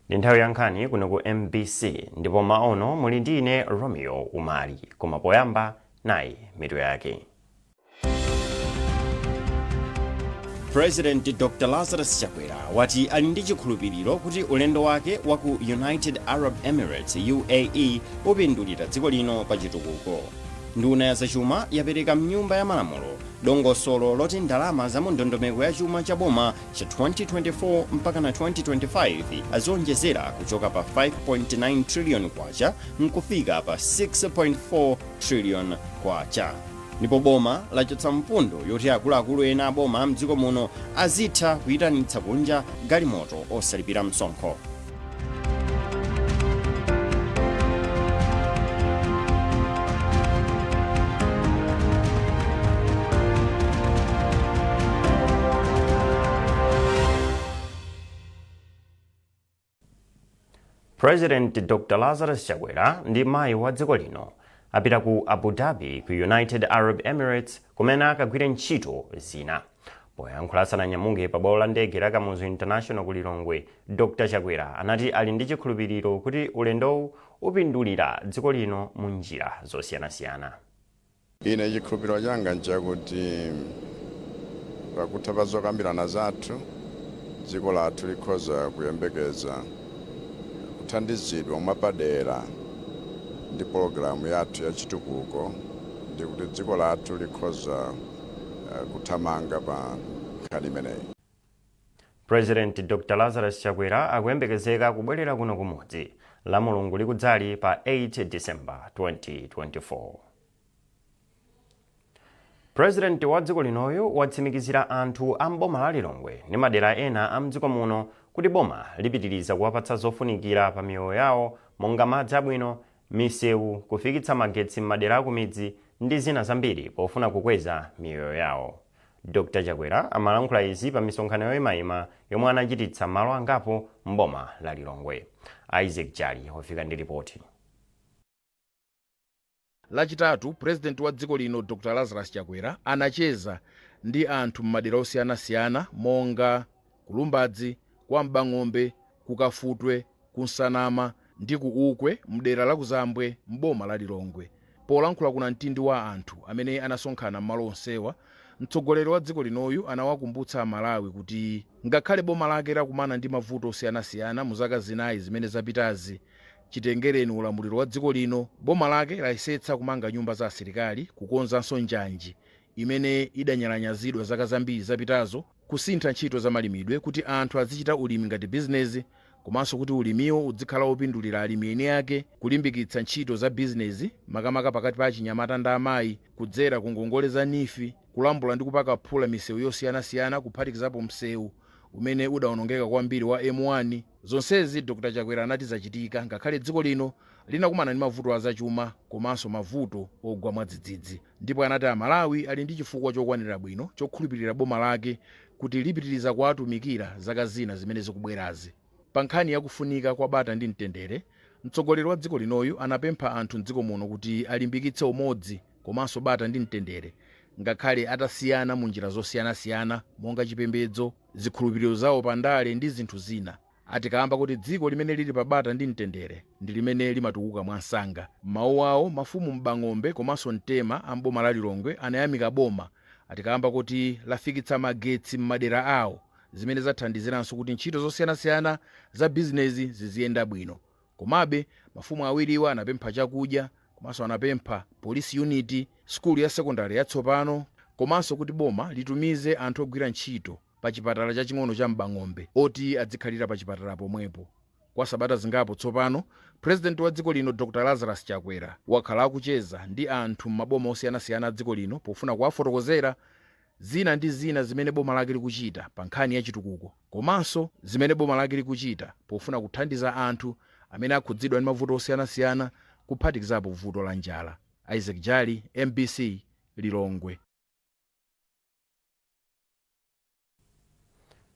Ndi nthawi ya nkhani kuno ku MBC ndipo maono muli ndi ine Romeo Umali, koma poyamba nayi mitu yake. President Dr Lazarus Chakwera wati ali ndi chikhulupiriro kuti ulendo wake wa ku United Arab Emirates UAE upindulira dziko lino pa chitukuko. Nduna ya zachuma yapereka mnyumba ya malamulo dongosolo loti ndalama za mu ndondomeko ya chuma cha boma cha 2024 mpaka na 2025 azionjezera kuchoka pa 5.9 trillion kwacha nkufika pa 6.4 trillion kwacha. Ndipo boma lachotsa mfundo yoti akuluakulu ena a boma mdziko muno azitha kuyitanitsa kunja galimoto osalipira msonkho. President Dr Lazarus Chakwera ndi mayi wa dziko lino apita ku Abu Dhabi ku United Arab Emirates kumene akagwire ntchito zina. Poyankhula asananyamuke pa bwalo la ndege la Kamuzu International ku Lilongwe, Dr Chakwera anati ali ndi chikhulupiriro kuti ulendowu upindulira dziko lino mu njira zosiyanasiyana. Ine chikhulupiriro changa nchakuti pakutha pa zokambirana zathu, dziko lathu likhoza kuyembekeza kuthandizidwa mwapadera ndi pologalamu yathu ya chitukuko ndi kuti dziko lathu likhoza kuthamanga pa nkhani imeneyi. President Dr Lazarus Chakwera akuyembekezeka kubwerera kuno kumudzi la Mulungu likudzali pa 8 December 2024. President wa dziko linoyu watsimikizira anthu a m'boma la Lilongwe ndi madera ena a mdziko muno kuti boma lipitiriza kuwapatsa zofunikira pa miyoyo yawo monga madzi abwino, misewu, kufikitsa magetsi m'madera akumidzi ndi zina zambiri pofuna kukweza miyoyo yawo. Dr Chakwera amalankhula izi pa misonkhano yoyimayima yomwe anachititsa malo angapo m'boma la Lilongwe. Isaac Jali wafika ndi ripoti. Lachitatu, Purezidenti wa dziko lino Dr Lazarus Chakwera anacheza ndi anthu m'madera osiyanasiyana monga ku Lumbadzi, kwa M'bang'ombe, ku Kafutwe, ku Nsanama ndi ku Ukwe mdera la Kuzambwe m'boma la Lilongwe. Polankhula ku namtindi wa anthu amene anasonkhana m'malo onsewa, mtsogoleri wa dziko linoyu anawakumbutsa Amalawi kuti ngakhale boma lake lakumana ndi mavuto osiyanasiyana mu zaka zinayi zimene zapitazi chitengereni ulamuliro wa dziko lino, boma lake layesetsa kumanga nyumba za asilikali, kukonzanso njanji imene idanyalanyazidwa zaka zambiri zapitazo, kusintha ntchito za malimidwe kuti anthu azichita ulimi ngati bizinezi komanso kuti ulimiwo udzikhala wopindulira alimi eni ake, kulimbikitsa ntchito za bizinezi makamaka pakati pa achinyamata ndi amayi kudzera ku ngongole za NEEF, kulambula ndi kupaka phula misewu yosiyanasiyana kuphatikizapo msewu umene udaonongeka kwambiri wa M1. Zonsezi Dr Chakwera anati zachitika ngakhale dziko lino linakumana ndi mavuto azachuma komanso mavuto ogwa mwadzidzidzi ndipo anati Amalawi ali ndi chifukwa chokwanira bwino chokhulupirira boma lake kuti lipitiriza kuwatumikira zaka zina zimene zikubwerazi. Pa nkhani ya kufunika kwa bata ndi mtendere, mtsogoleri wa dziko linoyu anapempha anthu m'dziko muno kuti alimbikitse umodzi komanso bata ndi mtendere ngakhale atasiyana mu njira zosiyanasiyana monga chipembedzo, zikhulupiriro zawo pa ndale ndi zinthu zina. Ati kaamba kuti dziko limene lili pa bata ndi mtendere ndi limene limatukuka mwansanga. M'mawu awo, mafumu M'bang'ombe komanso Mtema a m'boma la Lilongwe anayamika boma ati kaamba koti lafikitsa magetsi m'madera awo zimene zathandiziranso kuti ntchito zosiyanasiyana za bizinezi ziziyenda bwino. Komabe, mafumu awiriwa anapempha chakudya komanso anapempha police unit, sukulu ya sekondale yatsopano komanso kuti boma litumize anthu ogwira ntchito pa chipatala chaching'ono cha M'bang'ombe oti adzikhalira pa chipatala pomwepo. Kwa sabata zingapo tsopano, Purezidenti wa dziko lino Dr Lazarus Chakwera wakhala akucheza ndi anthu m'maboma osiyanasiyana a dziko lino pofuna kuwafotokozera zina ndi zina zimene boma lake likuchita pa nkhani ya chitukuko komanso zimene boma lake likuchita pofuna kuthandiza anthu amene akhudzidwa ndi mavuto osiyanasiyana kuphatikizapo vuto la njala. Isaac Jali, MBC, Lilongwe.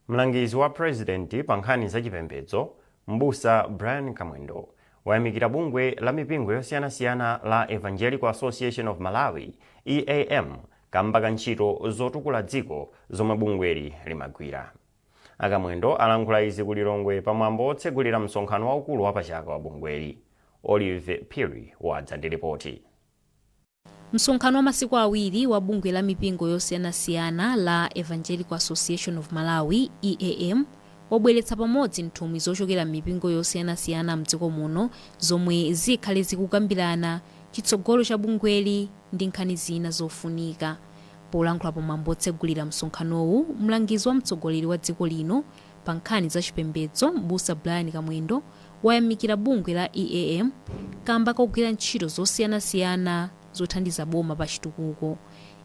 Mlangizi wa President pa nkhani za chipembedzo, M'busa Brian Kamwendo, wayamikira bungwe la mipingo yosiyanasiyana la Evangelical Association of Malawi, EAM, kamba ka ntchito zotukula dziko zomwe bungweli limagwira. Akamwendo alankhula izi ku Lilongwe pamwambo otsegulira msonkhano waukulu wapachaka wa bungweli. Olive Phiri wadza ndi ripoti. Msonkhano wa masiku 2 wa bungwe la mipingo yosiyanasiyana la Evangelical Association of Malawi, EAM, wabweretsa pamodzi nthumwi zochokera m'mipingo yosiyanasiyana mdziko muno zomwe zikhale zikukambirana chitsogolo cha bungweli ndi nkhani zina zofunika. Polankhula pamwambo otsegulira msonkhanowu, mlangizi wa mtsogoleri wa dziko lino pa nkhani za chipembedzo, Mbusa Brian Kamwendo, wayamikira bungwe la EAM kamba kogwira ntchito zosiyanasiyana zothandiza boma pa chitukuko.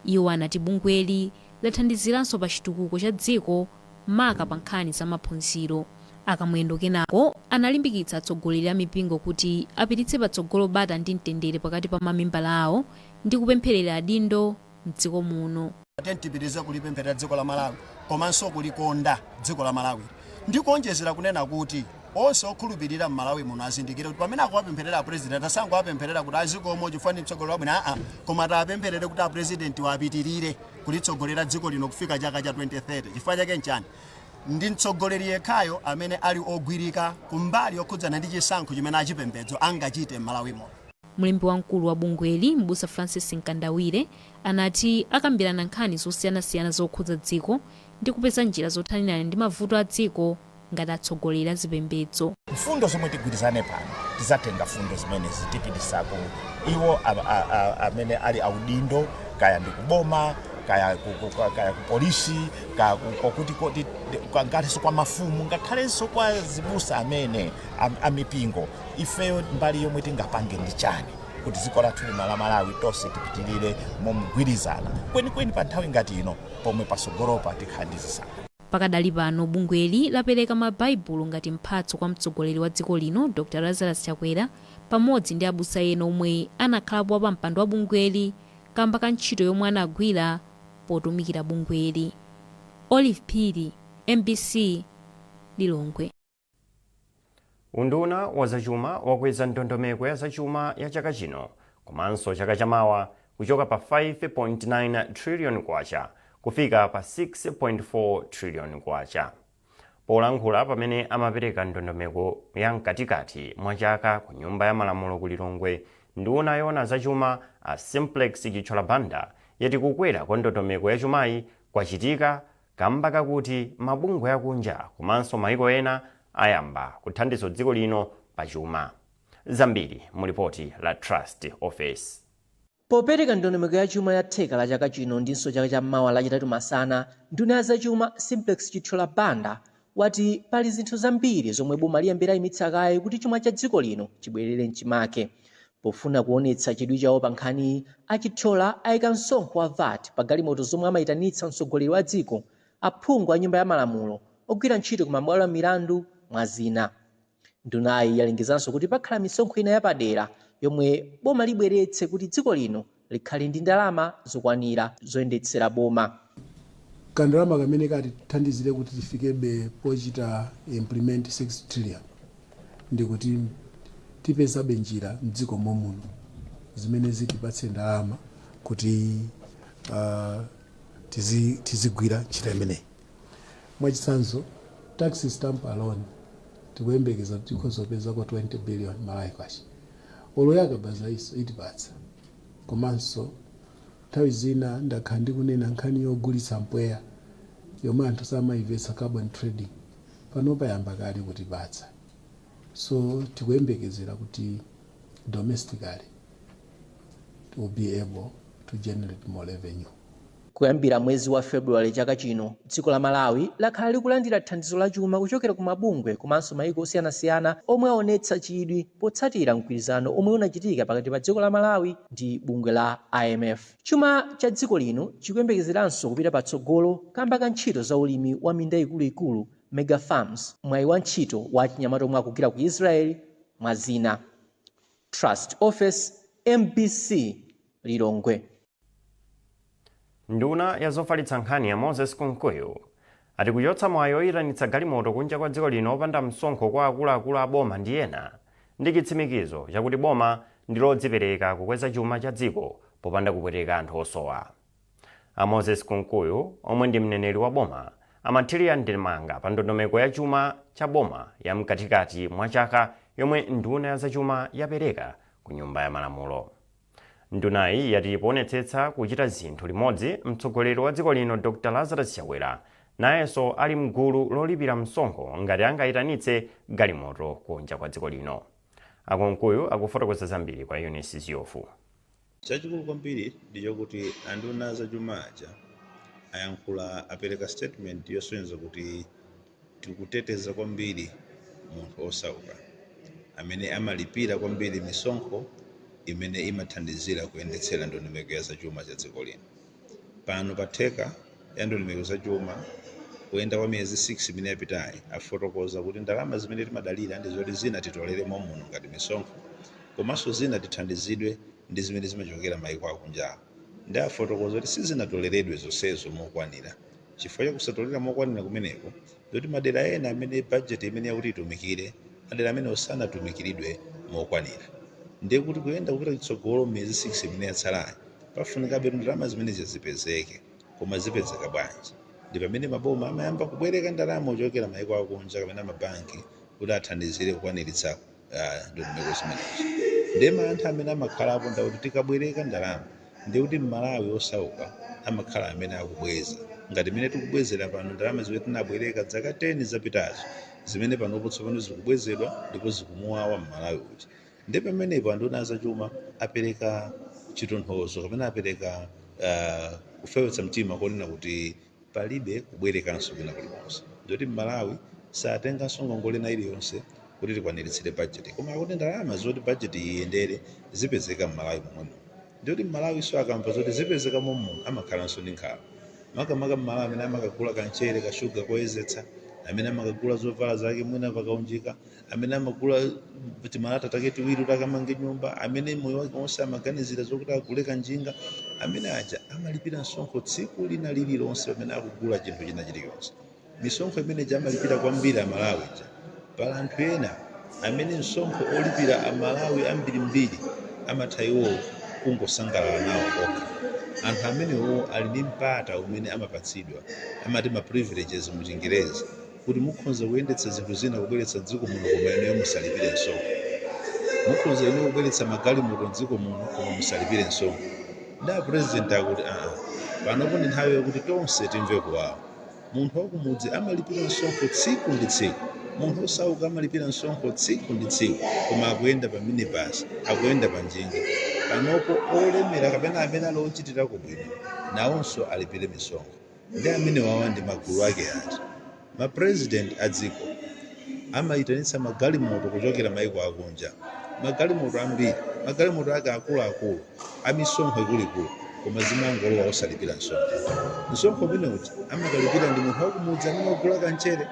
Iwo anati bungweli lathandiziranso pa chitukuko cha dziko, maka pa nkhani za maphunziro. Akamwendo kenako analimbikitsa atsogoleri a mipingo kuti apititse patsogolo bata ndi mtendere pakati pa mamembala awo ndi kupempherera adindo mdziko muno. Tipitirize kulipempherera dziko la Malawi komanso kulikonda dziko la Malawi, ndi kuonjezera kunena kuti onse okhulupirira m'Malawi muno azindikire kuti pamene akuwapempherera apresident, asangowapempherera kuti azikomo chifukwa ndi mtsogoleri wabwino, aa, koma tapempherere kuti apresident wapitirire kulitsogolera dziko lino kufika chaka cha 2030. Chifukwa chake nchani? Ndi mtsogoleri yekhayo amene ali ogwirika kumbali yokhudzana ndi chisankho chimene achipembedzo angachite m'Malawi muno. Mlembi wamkulu wa bungweli, Mbusa Francis Mkandawire, anati akambirana nkhani zosiyanasiyana zokhudza dziko ndi kupeza njira zothanirana ndi mavuto a dziko ngati atsogoleri a zipembedzo. Mfundo zomwe tigwirizane pano, tizatenga fundo zimenezi tipitisako iwo amene ali audindo, kaya ndi kuboma, kaya ku polisi, kaya kwakuti koti, ngakhalenso kwa mafumu, ngakhalenso kwa zibusa amene amipingo. Ifeyo mbali yomwe tingapange ndi chani kuti dziko lathu lino la Malawi tonse tipitirire momugwirizana kwenikweni pa nthawi ngati ino pomwe pasogolopa tikhala ndi zisankho? Pakadali pano bungweli lapereka mabaibulo ngati mphatso kwa mtsogoleri wa dziko lino, Dr Lazarus Chakwera, pamodzi ndi abusa ena omwe anakhalapo pa mpando wa bungweli kamba ka ntchito yomwe anagwira potumikira bungweli. Olive Phiri, MBC, Lilongwe. Unduna wa zachuma wakweza ndondomeko ya zachuma ya chaka chino komanso chaka chamawa kuchoka pa 5.9 trillion kwacha kufika pa 6.4 trillion kwacha. Polankhula pamene amapereka ndondomeko ya mkatikati mwa chaka ku Nyumba ya Malamulo ku Lilongwe, nduna yoona zachuma a Simplex Chithyola Banda yati kukwera kwa ndondomeko ya chumayi kwachitika kamba kakuti mabungwe akunja komanso maiko ena ayamba kuthandiza dziko lino pachuma. Zambiri mu ripoti la Trust Office. Popereka ndondomeko ya chuma ya theka la chaka chino ndinso chaka cham'mawa Lachitatu masana, nduna ya zachuma Simplex Chithyola Banda wati pali zinthu zambiri zomwe boma liyambira imitsa kaye kuti chuma cha dziko lino chibwerere mchimake. Pofuna kuonetsa chidwi chawo pa nkhaniyi, a Chithyola ayika msonkho wa VAT pa galimoto zomwe amayitanitsa mtsogoleri wa dziko, aphungu a Nyumba ya Malamulo, ogwira ntchito ku mabwalo a milandu, mwa zina. Ndunayi yalengezanso kuti pakhala misonkho ina yapadera yomwe boma libweretse kuti dziko lino likhale ndi ndalama zokwanira zoyendetsera boma. Kandalama kamene katithandizire kuti tifikebe pochita implement 6 trillion ndikuti tipezabe njira mdziko momuno zimene zitipatse ndalama kuti tizigwira ntchito imeneyi. Mwachitsanzo, tax stamp alone tikuyembekeza kuti tikhoza kupezako 20 billion Malawi kwacha. Olo yakabaza iso itipatsa. Komanso nthawi zina ndakhala ndikunena nkhani yogulitsa mpweya yomwe anthu samayimvetsa, carbon trading, pano payamba kale kutipatsa. So tikuyembekezera kuti domestically will be able to generate more revenue. Kuyambira mwezi wa Februwale chaka chino, dziko la Malawi lakhala likulandira thandizo la chuma kuchokera ku mabungwe komanso mayiko osiyanasiyana omwe aonetsa chidwi potsatira mgwirizano omwe unachitika pakati pa dziko la Malawi ndi bungwe la IMF. Chuma cha dziko lino chikuyembekezeranso kupita patsogolo kamba ka ntchito za ulimi wa minda ikuluikulu, mega farms, mwayi wa ntchito wa achinyamata omwe akugwira ku Israeli, mwa zina. Trust Office, MBC, Lilongwe. Nduna ya zofalitsa nkhani ya Moses Kunkuyu ati kuchotsa mwayi oyitanitsa galimoto kunja kwa dziko lino opanda msonkho kwa akuluakulu a boma ndi ena ndi chitsimikizo chakuti boma ndi lodzipereka kukweza chuma cha dziko popanda kupweteka anthu osowa. A Moses Kunkuyu, omwe ndi mneneri wa boma, Amathirira ndemanga pa ndondomeko ya chuma cha boma ya mkatikati mwa chaka yomwe nduna ya zachuma yapereka ku Nyumba ya Malamulo. Ndunayi yati poonetsetsa kuchita zinthu limodzi, mtsogoleri wa dziko lino Dr Lazarus Chakwera nayenso ali mgulu lolipira msonkho ngati angayitanitse galimoto kunja kwa dziko lino. Akunkuyu akufotokoza zambiri kwa Eunice Ziofu. Chachikulu kwambiri ndichokuti anduna zachuma aja ayankhula, apereka statement yosonyeza kuti tikuteteza kwambiri munthu osauka amene amalipira kwambiri misonkho imene imathandizira kuyendetsera ndondomeko ya zachuma cha dziko lino. Pano patheka ya ndondomeko zachuma kuyenda kwa miyezi 6 imene yapitayi, afotokoza kuti ndalama zimene timadalira ndi zoti zina titolere muno ngati misonkho, komanso zina tithandizidwe ndi zimene zimachokera mayiko akunjawo. Ndi afotokoza kuti sizinatoleredwe zonsezo mokwanira. Chifukwa chakusatolera mokwanira kumeneko, zoti madera ena amene bajeti imene yakuti itumikire madera amene sanatumikiridwe mokwanira. Ndiye kuti kuyenda kupita kutsogolo, miyezi 6 imene yatsalayi, pafunikabe ndalama zimenezi zipezeke. Koma zipezeka bwanji? Ndi pamene maboma amayamba kubwereka ndalama kuchokera mayiko akunja kapena mabanki kuti athandizire kukwaniritsa ndondomeko zimenezo. Ndiye mantha amene amakhalapo ndakuti tikabwereka ndalama, ndiye kuti Mmalawi osauka amakhala amene akubweza, ngati imene tikubwezera pano ndalama zimene tinabwereka zaka 10 zapitazo, zimene panopo tsopano zikubwezedwa ndipo zikumuwawa Mmalawi uja. Ndi pamenepo anduna azachuma apereka chitonthozo kapena apereka kufewetsa mtima konena kuti palibe kubwerekanso kwina kulikonse, ndoti Mmalawi satenganso ngongole ina iliyonse kuti tikwaniritsire bajeti, koma akuti ndalama zoti bajeti iyendere zipezeka Mmalawi momwemo. Ndikuti Mmalawi so akamva zoti zipezeka momwe, amakhalanso ndi nkhawa, makamaka Mmalawi amene amakagula kamchere, kashuga koyezetsa, amene amakagula zovala zake mwina pakaunjika, amene amagula timalata take tiwiri kuti akamange nyumba, amene moyo wake wonse amaganizira zokuti agule kanjinga. Amene aja amalipira msonkho tsiku lina lililonse pamene akugula chinthu china chilichonse. Misonkho imene amalipira kwambiri Amalawi ja, pala anthu ena amene msonkho olipira Amalawi ambirimbiri amatha iwo kungosangalala nawo okha. Anthu amenewo ali ndi mpata umene amapatsidwa, amati ma privileges mu Chingerezi, kuti mukhoza kuyendetsa zinthu zina kubweretsa dziko muno koma inuyo musalipire msonkho. Mukhoza inuyo kubweretsa magalimoto mdziko muno koma musalipire msonkho. Nda President akuti aa, panopo ndi nthawi yokuti tonse timve kuwawa. Munthu wakumudzi amalipira msonkho tsiku ndi tsiku, munthu osauka amalipira msonkho tsiku ndi tsiku, koma akuyenda pa minibus, akuyenda pa njinga. Panopo olemera kapena amene ali ochitirako bwino nawonso alipire misonkho. Ndi amene wawa ndi magulu ake ati? Mapresident a dziko amayitanitsa magalimoto kuchokera maiko akunja, magalimoto ambiri, magalimoto ake akuluakulu amisonkho ikuluikulu, koma zimangolowa osalipira msonkho. Msonkho umene uja amakalipira ndi munthu wakumudzi amene wagula kamchere.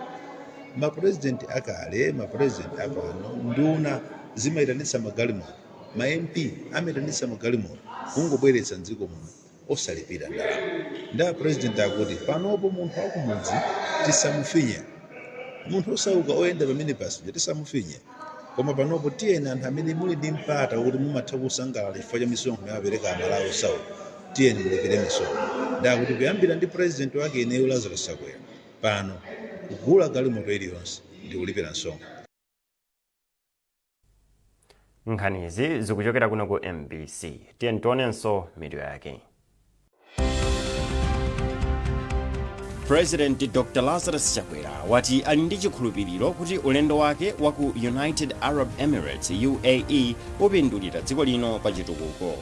Mapurezidenti akale, mapurezidenti apano, nduna zimayitanitsa magalimoto, ma MP amayitanitsa magalimoto kungobweretsa mdziko muno osalipira ndalama. Ndi apurezidenti akuti panopo munthu wakumudzi tisamufinye, munthu osauka oyenda pamene pasija tisamufinye, koma panopo tiyeni anthu amene muli ndi mpata wokuti mumatha kusangalala chifukwa cha misonkho imene amapereka Amalawi osauka, tiyeni mulipire misonkho. Ndakuti kuyambira ndi president wake ineyo Lazarus Chakwera, pano kugula galimoto iliyonse ndi kulipira msonkho. Nkhanizi zikuchokera kuno ku MBC. Tiye tionenso mitu yake. President Dr Lazarus Chakwera wati ali ndi chikhulupiriro kuti ulendo wake wa ku United Arab Emirates, UAE, upindulira dziko lino pa chitukuko.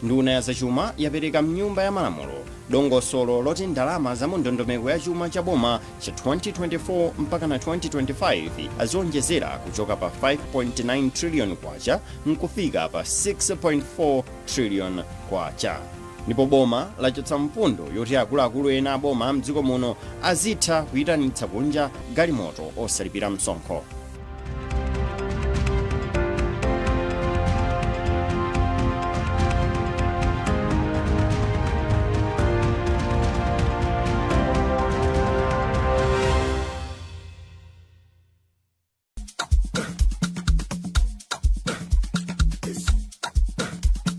Nduna ya zachuma yapereka mnyumba ya malamulo dongosolo loti ndalama za mu ndondomeko ya chuma cha boma cha 2024 mpaka na 2025 azionjezera kuchoka pa 5.9 trillion kwacha nkufika pa 6.4 trillion kwacha. Ndipo boma lachotsa mfundo yoti akuluakulu ena a boma mdziko muno azitha kuyitanitsa kunja galimoto osalipira msonkho.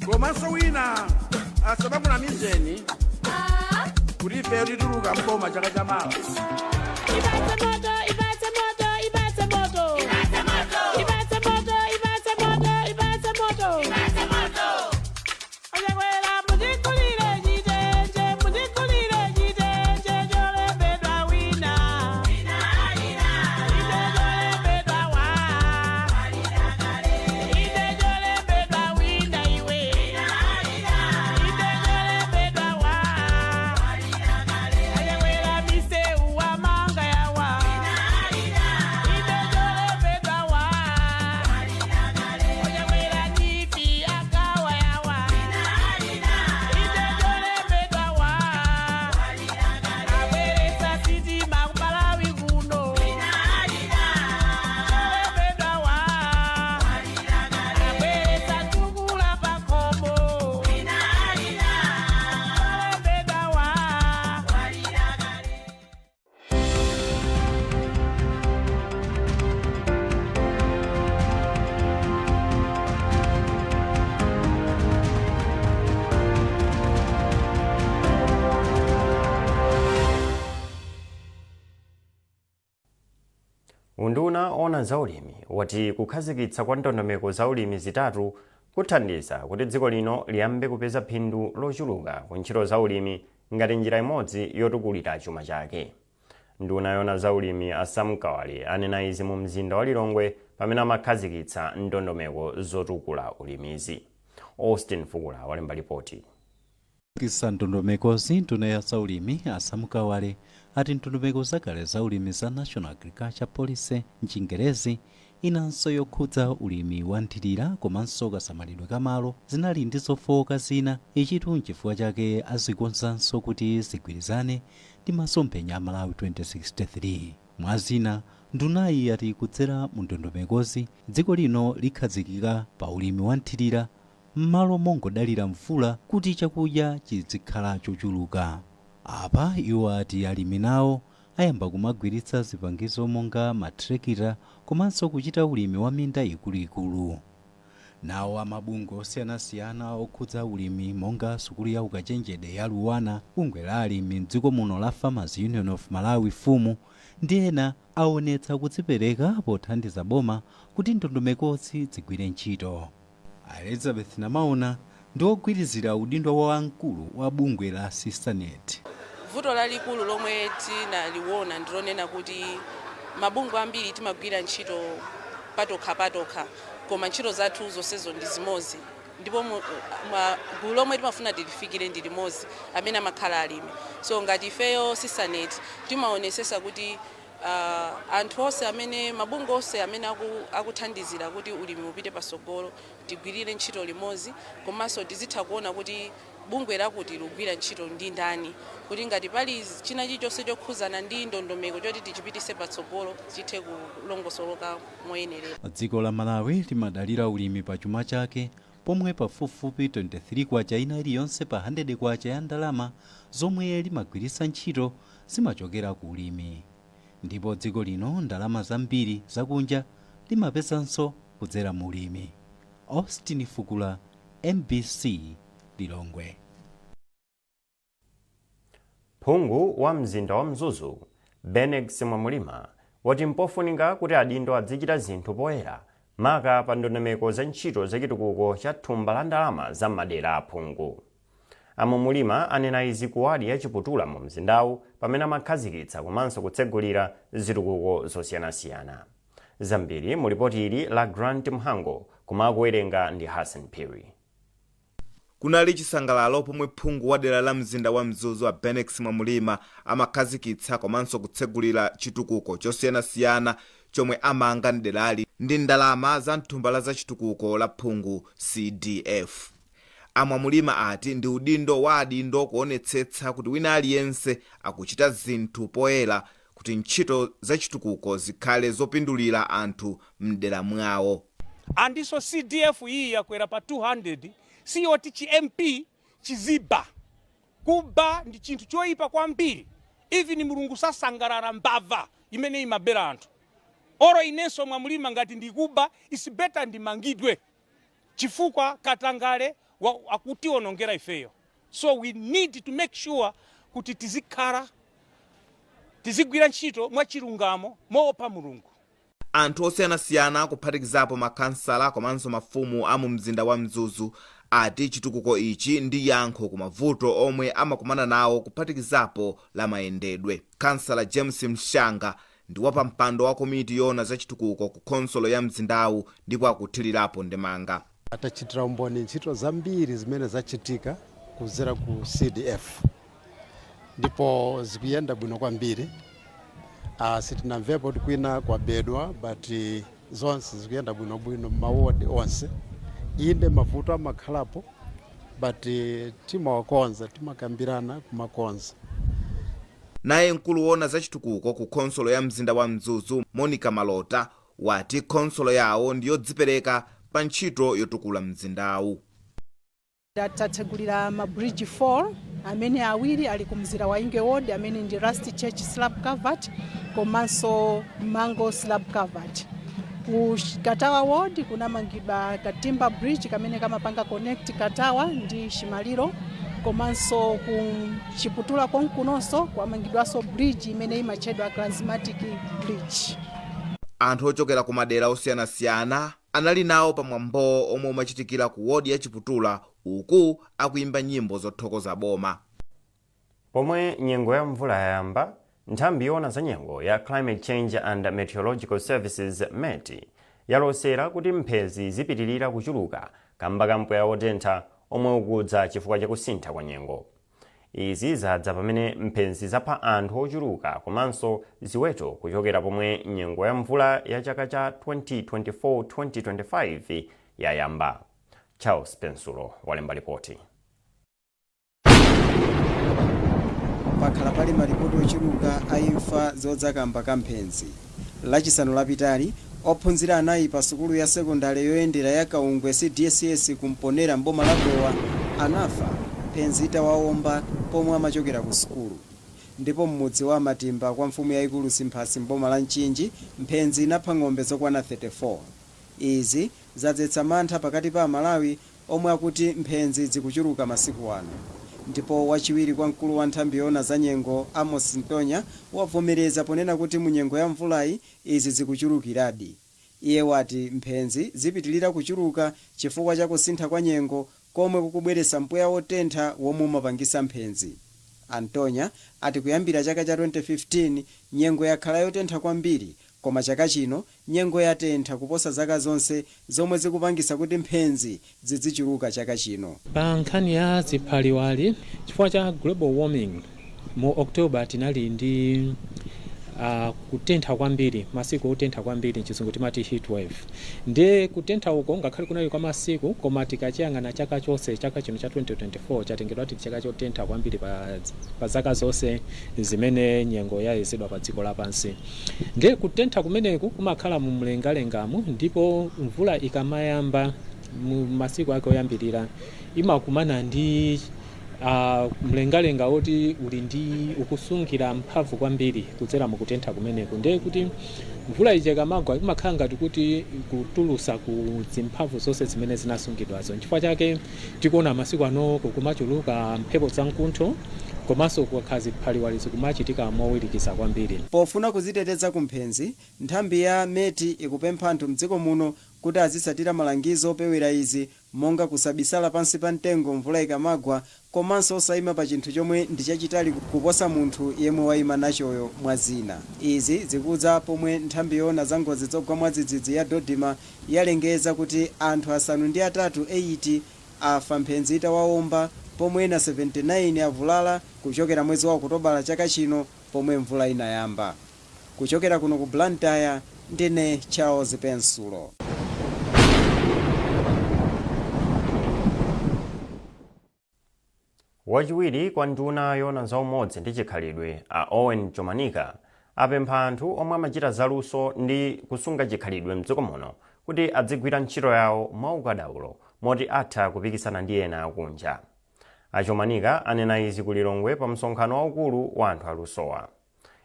Komanso wina asamakunamizeni kuti ife tituluka. Tituluka mboma chaka chamawa. Ipatse moto, ipatse moto, ipatse moto. Ipatse moto. Ipatse moto, ipatse moto, ipatse moto. Ipatse moto. Ochakwera muzikulire chitenje, muzikulire chitenje cholembedwa wina. Wina wina. Ite cholembedwa wa. Ite cholembedwa wina iwe. Wina wina. Ite cholembedwa wa. Achakwera miseu wa manga yawa. Ite cholembedwa wa. Ochakwera nipi akawa yawa. Ite cholembedwa wa. Abweresa sitima ku Malawi kuno. Cholembedwa wa. Abweresa tukula pakhomo. Cholembedwa wa. Unduna ona zaulimi wati kukhazikitsa kwa ndondomeko zaulimi zitatu kuthandiza kuti dziko lino liyambe kupeza phindu lochuluka ku ntchito zaulimi ngati njira imodzi yotukulira chuma chake. Nduna yona zaulimi a Sam Kawale anena izi mu mzinda wa Lilongwe pamene amakhazikitsa ndondomeko zotukula ulimizi. Austin Fukula walemba ripoti. Kisa ndondomekozi, nduna ya zaulimi a Sam Kawale ati ndondomeko zakale zaulimi za National Agriculture Policy mchingerezi, inanso yokhudza ulimi wa nthirira komanso kasamalidwe kamalo, zinali ndi zofowoka zina. Ichitu nchifukwa chake azikonzanso kuti zigwirizane ndi masomphenya a Malawi 2063. Mwa zina, ndunayi yati kudzera mu ndondomekozi dziko lino likhazikika pa ulimi wa nthirira m'malo mongodalira mvula kuti chakudya chizikhala chochuluka. Apa iwo ati alimi nawo ayamba kumagwiritsa zipangizo monga matrekita komanso kuchita ulimi wa minda ikuluikulu. Nawo amabungwe osiyanasiyana okhudza ulimi monga sukulu ya ukachenjede ya Luwana, bungwe la alimi mdziko muno la Farmers Union of Malawi FUMU ndi ena aonetsa kudzipereka pothandiza boma kuti ndondomekozi zigwire ntchito. Elizabeth Namaona ndi ogwirizira udindo wa wamkulu wa bungwe la Sisternet. Vuto lalikulu lomwe tinaliona ndilonena kuti mabungwe ambiri timagwira ntchito patokha patokha, koma ntchito zathu zonsezo ndi zimodzi, ndipo gulu lomwe timafuna tilifikire ndi limodzi, amene amakhala alimi. So ngati ifeyo Sisternet timaonesesa kuti anthu onse amene, mabungwe onse amene akuthandizira kuti ulimi upite pasogolo, tigwirire ntchito limodzi, komanso tizitha kuona kuti bungwe lakuti likugwira ntchito ndi ndani, kuti ngati pali china chilichonse chokhuzana ndi ndondomeko choti tichipitise patsogolo, chithe kulongosoloka moyenerera. Dziko la Malawi limadalira ulimi pa chuma chake, pomwe pafupifupi 23 kwacha ina iliyonse pa 100 kwacha ya ndalama zomwe limagwiritsa ntchito zimachokera ku ulimi, ndipo dziko lino ndalama zambiri zakunja limapezanso kudzera mu ulimi. Austin Fukula, MBC, Lilongwe. Phungu wa mzinda wa Mzuzu Benex Mwamulima wati mpofunika kuti adindo adzichita zinthu poyera, maka pa ndondomeko za ntchito zachitukuko cha thumba la ndalama za madera aphungu. Amwamulima anena izi ku wadi ya Chiputula mu mzindawu pamene amakhazikitsa komanso kutsegulira zitukuko zosiyanasiyana. Zambiri mu lipoti ili la Grant Mhango, kumakuwerenga ndi Hassan Phiri. Kunali chisangalalo pomwe phungu wa dera la mzinda wa Mzuzu a Benex Mwamulima amakhazikitsa komanso kutsegulira chitukuko chosiyanasiyana chomwe amanga mderali ndi ndalama za mthumba la zachitukuko la phungu CDF. Amwamulima ati ndi udindo wa adindo kuonetsetsa kuti wina aliyense akuchita zinthu poyera kuti ntchito zachitukuko zikhale zopindulira anthu mdera mwawo. Andinso CDF iyi yakwera pa 200, siyoti chi MP chiziba. Kuba ndi chinthu choyipa kwambiri. Even Mulungu sasangalala mbava imene imabera anthu. Oro inenso Mwamulima ngati ndikuba, is better ndimangidwe, chifukwa katangale akutionongera ifeyo. So we need to make sure kuti tizikhala Tizigwira ntchito mwachilungamo, moopa Mulungu. Anthu osiyanasiyana, kuphatikizapo makhansala komanso mafumu a mu mzinda wa Mzuzu, ati chitukuko ichi ndi yankho ku mavuto omwe amakumana nawo, kuphatikizapo la mayendedwe. Kansala James Mshanga ndi wapampando wa komiti yoona za chitukuko ku khonsolo ya mzindawu ndipo akuthirirapo ndemanga. Tachitira umboni ntchito zambiri zimene zachitika kudzera ku CDF ndipo zikuyenda bwino kwambiri. Sitinamvepo kuti kwina kwabedwa, but zonse zikuyenda bwinobwino mawodi onse. Inde, mavuto amakhalapo, but timawakonza, timakambirana kumakonza. Naye mkulu woona za chitukuko ku khonsolo ya mzinda wa Mzuzu, Monica Malota, wati khonsolo yawo ndiyodzipereka pa ntchito yotukula mzindawu. Tatsegulira ma bridge 4, amene awiri ali ku mzira wa Inge Ward, amene ndi Rust Church slab culvert komanso Mango slab culvert. Ku Katawa Ward kunamangidwa Katimba Bridge kamene kamapanga connect Katawa ndi Chimaliro, komanso ku Chiputula konkunonso kwamangidwanso bridge imene imatchedwa Charismatic Bridge. Anthu ochokera ku madera osiyanasiyana anali nawo pamwambowo omwe umachitikira ku wodi ya Chiputula, uku akuyimba nyimbo zothokoza boma. Pomwe nyengo ya mvula yayamba, nthambi yoona za nyengo ya Climate Change and Meteorological Services, MET, yalosera kuti mphenzi zipitirira kuchuluka kamba ka mpweya wotentha omwe ukudza chifukwa chakusintha kwa nyengo. Izi zadza pamene mphenzi zapha anthu ochuluka komanso ziweto kuchokera pomwe nyengo ya mvula ya chaka cha 2024-2025 yayamba. Charles Pensulo walemba ripoti. Pakhala pali malipoti ochuluka a imfa zodza kamba ka mphenzi. Lachisanu lapitali, ophunzira anayi pa sukulu ya sekondale yoyendera ya Kaungwe CDSS kumponera mboma la Dowa anafa mphenzi itawawomba pomwe amachokera ku sukulu. Ndipo m'mudzi wa Matimba kwa mfumu yayikulu Simphasi mboma la Mchinji, mphenzi inapha ng'ombe zokwana 34. Izi zadzetsa mantha pakati pa Amalawi omwe akuti mphenzi zikuchuluka masiku ano. Ndipo wachiwiri kwa mkulu wa nthambi yoona za nyengo, Amos Ntonya, wavomereza ponena kuti mu nyengo ya mvulayi izi zikuchulukiradi. Iye wati mphenzi zipitilira kuchuluka chifukwa cha kusintha kwa nyengo komwe kukubweretsa mpweya wotentha womwe umapangisa mphenzi. A Ntonya ati kuyambira chaka cha 2015 nyengo yakhala yotentha kwambiri, koma chaka chino nyengo yatentha kuposa zaka zonse, zomwe zikupangisa kuti mphenzi zidzichuluka chaka chino. Pa nkhani ya ziphaliwali, chifukwa cha global warming, mu October tinali ndi kutentha kwambiri, masiku otentha kwambiri, mchizungu timati heat wave. Ndiye kutentha uko ngakhale kunali kwa masiku, koma tikachiyang'ana chaka chonse, chaka chino cha 2024 chatengedwa kuti chaka chotentha kwambiri pa zaka zonse zimene nyengo yayezedwa pa dziko lapansi. Ndiye kutentha kumeneku kumakhala mu mlengalengamu, ndipo mvula ikamayamba mu masiku ake oyambirira imakumana ndi mlengalenga woti uli ndi ukusungira mphamvu kwambiri kudzera mukutentha kumeneku. Ndiye kuti mvula ija ikamagwa imakhala ngati kuti kutulusa ku zimphamvu zonse zimene zinasungidwazo. Nchifukwa chake tikuona masiku ano kumachuluka mphepo zamkuntho, komanso kukakhala ziphaliwali zikumachitika mowirikiza kwambiri. Pofuna kuziteteza ku mphenzi, nthambi ya MET ikupempha anthu mdziko muno kuti azitsatira malangizo opewera izi, monga kusabisala pansi pa mtengo mvula ikamagwa, komanso osayima pa chinthu chomwe ndi chachitali kuposa munthu yemwe wayima nachoyo, mwa zina. Izi zikudza pomwe nthambi yoona za ngozi zogwa mwadzidzidzi ya DoDMA yalengeza kuti anthu 8 8 afa mphenzi itawawomba, pomwe ena 79 avulala kuchokera mwezi wa Okutobala chaka chino pomwe mvula inayamba. Kuchokera kuno ku Blantyre, ndine Charles Pensulo. Wachiwiri kwa nduna yoona za umodzi ndi chikhalidwe, a Owen Chomanika, apempha anthu omwe amachita zaluso ndi kusunga chikhalidwe mdziko muno kuti adzigwira ntchito yawo mwaukadaulo moti atha kupikisana ndi ena akunja. A Chomanika anena izi ku Lilongwe pa msonkhano waukulu wa anthu alusowa.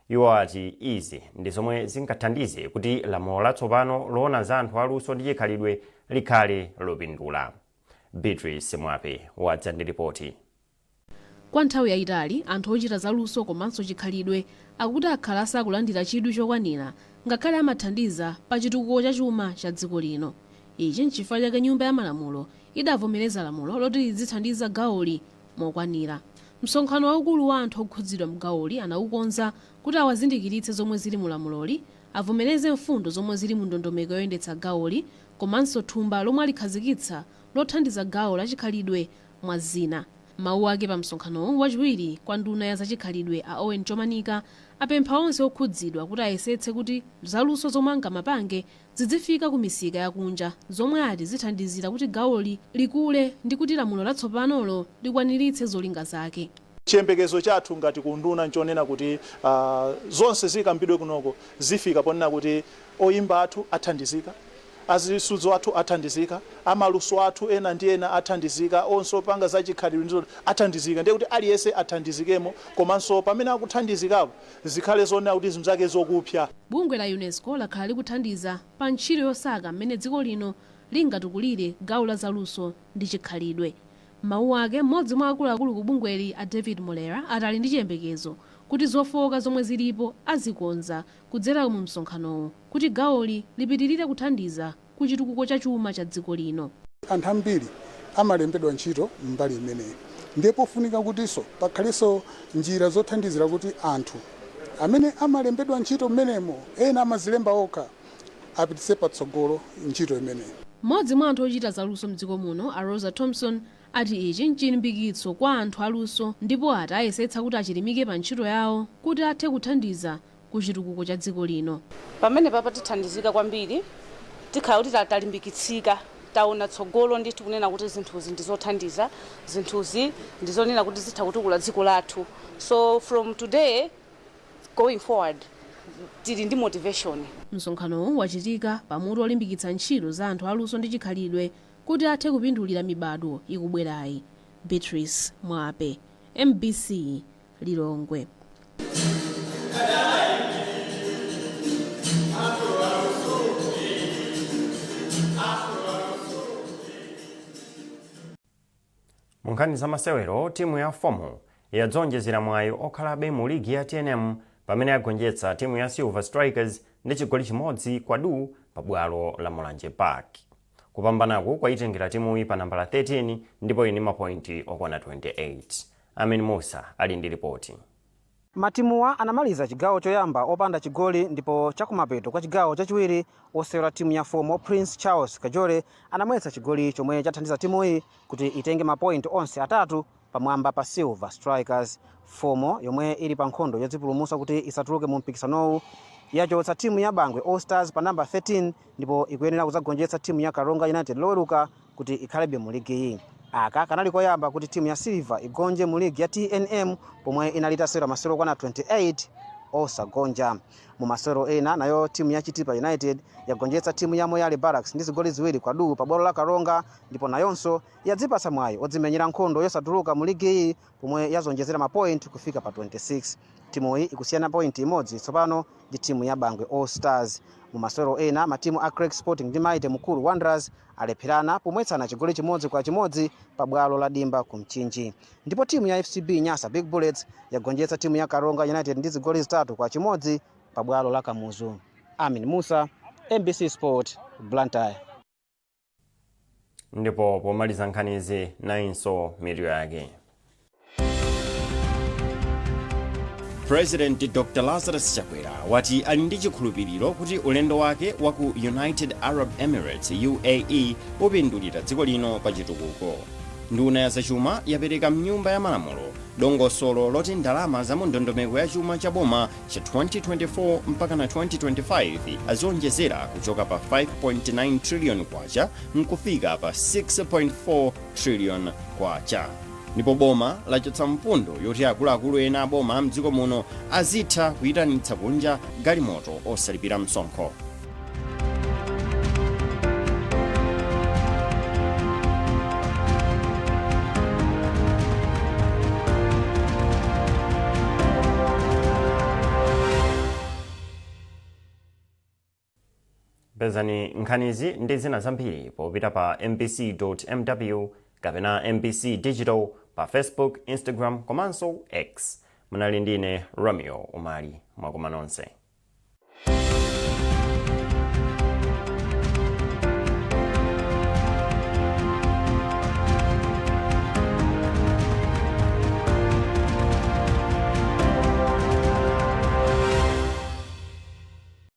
Iwo ati izi ndi zomwe zingathandize kuti lamulo latsopano loona za anthu aluso ndi chikhalidwe likhale lopindula. Beatrice Mwape wadza ndi ripoti. Kwa nthawi yayitali, anthu ochita zaluso komanso chikhalidwe akuti akhala asakulandira chidwi chokwanira, ngakhale amathandiza pa chitukuko cha chuma cha dziko lino. Ichi nchifukwa chake Nyumba ya Malamulo idavomereza lamulo loti lidzithandiza gawoli mokwanira. Msonkhano waukulu wa anthu okhudzidwa mgawoli anaukonza kuti awazindikiritse zomwe zili mu lamuloli, avomereze mfundo zomwe zili mu ndondomeko yoyendetsa gawoli komanso thumba lomwe alikhazikitsa lothandiza gawo la chikhalidwe, mwa zina. Mawu ake pa msonkhanowu, wachiwiri kwa nduna ya zachikhalidwe a Owen Chomanika apempha onse okhudzidwa kuti ayesetse kuti zaluso zomwe angamapange zidzifika ku misika yakunja, zomwe ati zithandizira kuti gawoli likule ndi kuti lamulo latsopanolo likwaniritse zolinga zake. Chiyembekezo chathu ngati ku unduna nchonena kuti zonse zikambidwe kunoko zifika ponena kuti oyimba athu athandizika, azisudzo athu athandizika, amaluso athu ena ndi ena athandizika, onse opanga zachikhalidwe ndi athandizika. Ndiye kuti aliyense athandizikemo, komanso pamene akuthandizikapo zikhale zonena kuti zinthu zake zokupsa. Bungwe la Unesco lakhala likuthandiza pa ntchito yosaka mmene dziko lino lingatukulire gawo la zaluso ndi chikhalidwe. M'mawu ake, mmodzi mwa akuluakulu ku bungweli a David Molera ati ali ndi chiyembekezo kuti zofooka zomwe zilipo azikonza kudzera mu msonkhanowu kuti gawoli lipitilire kuthandiza ku chitukuko cha chuma cha dziko lino. Anthu ambiri amalembedwa ntchito mbali imeneyi, ndiye pofunika kutinso pakhalenso njira zothandizira kuti anthu amene amalembedwa ntchito mmenemo, ena amazilemba okha, apititse patsogolo ntchito imeneyi. Mmodzi mwa anthu ochita zaluso mdziko muno a Rosa Thompson ati ichi nchilimbikitso kwa anthu aluso ndipo ati ayesetsa kuti achilimike pa ntchito yawo kuti athe kuthandiza ku chitukuko cha dziko lino. Pamene papa tithandizika kwambiri, tikhala kuti talimbikitsika, taona tsogolo ndithu kunena kuti zinthuzi ndi zothandiza, zinthuzi ndi zonena kuti zitha kutukula dziko lathu. So from today going forward tili ndi motivation. Msonkhanowu wachitika pa mutu olimbikitsa ntchito za anthu aluso ndi chikhalidwe kuti athe kupindulira mibadwo ikubwerayi. Beatrice Mwape, mbc, Lilongwe. Mu nkhani za masewero, timu ya FOMO yadzionjezera mwayi okhalabe mu ligi ya TNM pamene yagonjetsa timu ya Silver Strikers ndi chigoli chimodzi kwa du pa bwalo la Mulanje Park. Kupambanaku kwayitengera timuyi pa nambala 13 ndipo ili ndi mapointi okwana 28. Amin Musa ali ndi ripoti. Matimuwa anamaliza chigawo choyamba opanda chigoli ndipo chakumapeto kwa chigawo chachiwiri wosewera timu ya FOMO Prince Charles Kajole anamwetsa chigoli chomwe chathandiza timuyi kuti itenge mapointi onse atatu pamwamba pa Silver Strikers. FOMO yomwe ili pa nkhondo yodzipulumutsa kuti isatuluke mu mpikisanowu yachotsa timu ya Bangwe All Stars pa namba 13 ndipo ikuyenera kudzagonjetsa timu ya Karonga United Loweruka kuti ikhalebe mu ligiyi. Aka kanali koyamba kuti timu ya Silver igonje mu ligi ya TNM pomwe inali itasewera masewero okwana 28 osagonja. Mu masewero ena, nayo timu ya Chitipa United yagonjetsa timu ya Moyale Barracks ndi zigoli ziwiri kwa duu pa bwalo la Karonga ndipo nayonso yadzipatsa mwayi odzimenyera nkhondo yosatuluka mu ligiyi pomwe yazionjezera ma point kufika pa 26. Timuyi ikusiyana point imodzi tsopano ndi timu ya Bangwe All Stars. Mu masewero ena, matimu a Creck Sporting ndi Mighty Mukuru Wanderers alepherana pomwetsana chigoli chimodzi kwa chimodzi pa bwalo la Dimba ku Mchinji. Ndipo timu ya FCB Nyasa Big Bullets yagonjetsa timu ya Karonga United ndi zigoli zitatu kwa chimodzi pa bwalo la Kamuzu. Amin Musa, MBC Sport, Blantyre. Ndipo pomaliza nkhanizi, nayinso mitu yake. President Dr Lazarus Chakwera wati ali ndi chikhulupiriro kuti ulendo wake wa ku United Arab Emirates, UAE, upindulira dziko lino pa chitukuko. Nduna ya zachuma yapereka mnyumba ya malamulo dongosolo loti ndalama za mu ndondomeko ya chuma cha boma cha 2024 mpaka na 2025 azionjezera kuchoka pa 5.9 trillion kwacha nkufika pa 6.4 trillion kwacha. Ndipo boma lachotsa mfundo yoti akuluakulu ena a boma a mdziko muno azitha kuyitanitsa kunja galimoto osalipira msonkho. Pezani nkhanizi ndi zina zambiri popita pa mbc.mw kapena MBC Digital pa pa Facebook, Instagram komanso X. Munali ndine Romeo Umali. Mwakoma nonse.